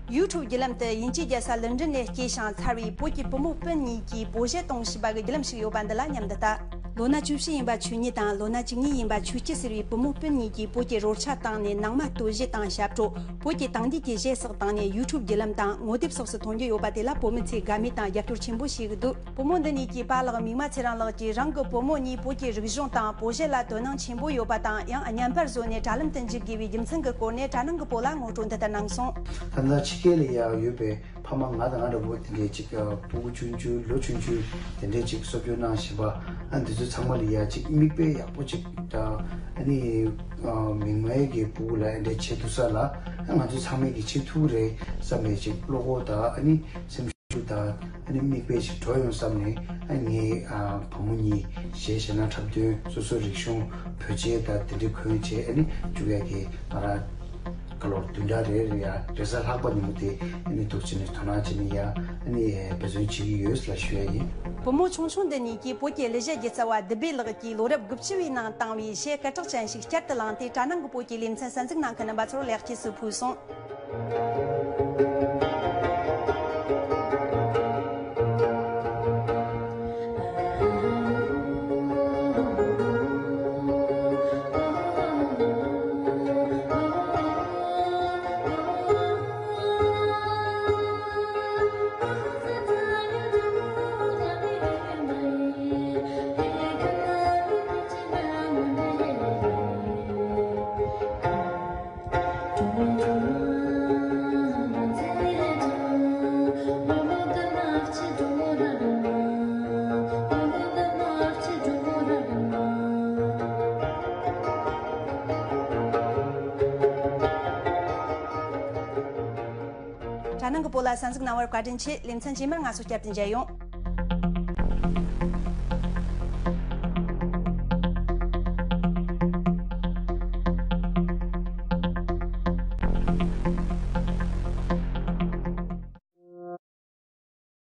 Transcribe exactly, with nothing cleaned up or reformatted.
ཡུ་ཊུབ་བརྒྱུད་ལམ་དུ་དབྱིན་ཇིའི་རྒྱལ་ས་ལན་ཀྲན་ནས་སྐྱེས་ཤིང་འཚར་བའི་བོད་ཀྱི་བུ་མོ་སྤུན་གཉིས་ཀྱིས་བོད་གཞས་གཏོང་བཞིན་པ་གི་བརྒྱུད་ལམ་ཞིག་ཡོད་པ་འདི་ལ་མཉམ་དུ་ལྟ། ལོ་ན་བཅུ་བཞི་ཡིན་པ་ཆོས་ཉིད་དང་ལོ་ན་བཅུ་གཉིས་ཡིན་པ་ཆོས་སྐྱིད་ཟེར་བའི་བུ་མོ་སྤུན་གཉིས་ཀྱིས་བོད་ཀྱི་རོལ་ཆ་བཏང་ནས་ནང་མ་སྟོད་གཞས་དང་ཞབས་བྲོ། བོད་ཀྱི་དེང་དུས་ཀྱི་གཞས་སོགས་བཏང་ནས་ཡུ་ཊུབ་བརྒྱུད་ལམ་དང་ངོ་དེབ་སོགས་སུ་མཐོང་རྒྱུ་ཡོད་པ་དེ་ལ་བོད་མི་ཚོས་དགའ་མོས་དང་རྒྱབ་སྐྱོར་ཆེན་པོ་བྱེད་ཀྱི་འདུག་བུ་མོ་འདི་གཉིས་ཀྱི་པཱ་ལགས་མིག་དམར་ཚེ་རིང་ལགས་ཀྱིས་རང་གི་བུ་མོ་གཉིས་བོད་ཀྱི་རིག་གཞུང་དང་བོད་གཞས་ལ་དོ་སྣང་ཆེན་པོ་ཡོད་པ་དང་ཡང་བརྙན་པར་བཟོས་ནས་དྲ་ལམ་དུ་འཇུག་དགོས་པའི་རྒྱུ་མཚན་གྱི་སྐོར་ནས་དྲ་ནང་གི་བུ་ལ་ངོ་སྤྲོད་འདི་ལྟར་གནང་སོང་། ད་ལྟ་ཕྱི་རྒྱལ་ལ་ཡང་ཡོད་པའི་ཕ་མ་ང་དང་ང་འདྲ་བོ་དེ་འདྲས་ཅིག་ཨ་སྤུ་གུ་ཆུང་ཆུང་ལོ་ཆུང་ཆུང་དེ་འདྲས་ཅིག་གསོ་སྐྱོང་གནང་བཞིན་པ་ཨ་འདི་ཚོ་ཚང་མ་ལ་ཡ་ཅིག་མིག་དཔེ་ཡག་པོ་ཅིག་དང་ཨ་ནི་ཨ་མིག་དམར་གྱི་སྤུ་གུ་ལ་ཨ་འདྲས་བྱེད་ཐུབ་ས་ལ་ཨ་ང་ཚོ་ཚང་མས་ཀྱི་བྱེད་ཐུབ་རེད་བསམ་པའི་ཅིག་བློ་ཁོག་དང་ཨ་ནི་སེམས་ཤུགས་དང་ཨ་ནི་མིག་དཔེ་ཅིག་འགྲོ་ཡོང་བསམ་ནས་ཨ་ངའི་ཨ་བུ་མོ་གཉིས་གཞས་གཞས་སྣ་འཁྲབ་སྟོན་སོ་སོའི་རིག་གཞུང་བོད་ཆས་དང་དེ་འདྲས་གོན་བྱས་ཨ་ནི་བཅུག་ཡ་གི་ང་རང་། སྐལ་ལོར་བདུན་ཕྲག་རེ་རེ་ཡ་རེས་གཟའ་ལྷག་པ་ཉིན་མོ་དེ་ཨ་ནི་འདུག་བྱས་ནས་དོ་སྣང་བྱས་ནས་ཡ་ཨ་ནི་འབད་བརྩོན་བྱེད་ཀྱི་ཡོད་ལ་ཞུ་ཡ་ཡིན། བུ་མོ་ཆུང་ཆུང་འདི་གཉིས་ཀྱིས་བོད་ཀྱི་གླུ་གཞས་སྒྱུ་རྩལ་བ་བདུད་བྷེ་ལགས་ཀྱིས་ལོ་རབས་དགུ་བཅུ་བའི་ནང་བཏང་བའི་གཞས་སྐད་གྲགས་ཅན་ཞིག་བསྐྱར་དུ་བླངས་ཏེ་དྲ་ནང་གི་བོད་ཀྱི་ལེ་ཚན་གསན་གཟིགས་གནང་མཁན་རྣམ་པ་ཚོར་ལེགས་སྐྱེས་སུ་ཕུལ་སོང་། དྲ་ནང་གི་བོད་ལ་གསན་གཟིགས་གནང་བར་བཀའ་དྲིན་ཆེ། ལེ་ཚན་རྗེས་མར་ང་ཚོ་བསྐྱར་དུ་མཇལ་ཡོང་།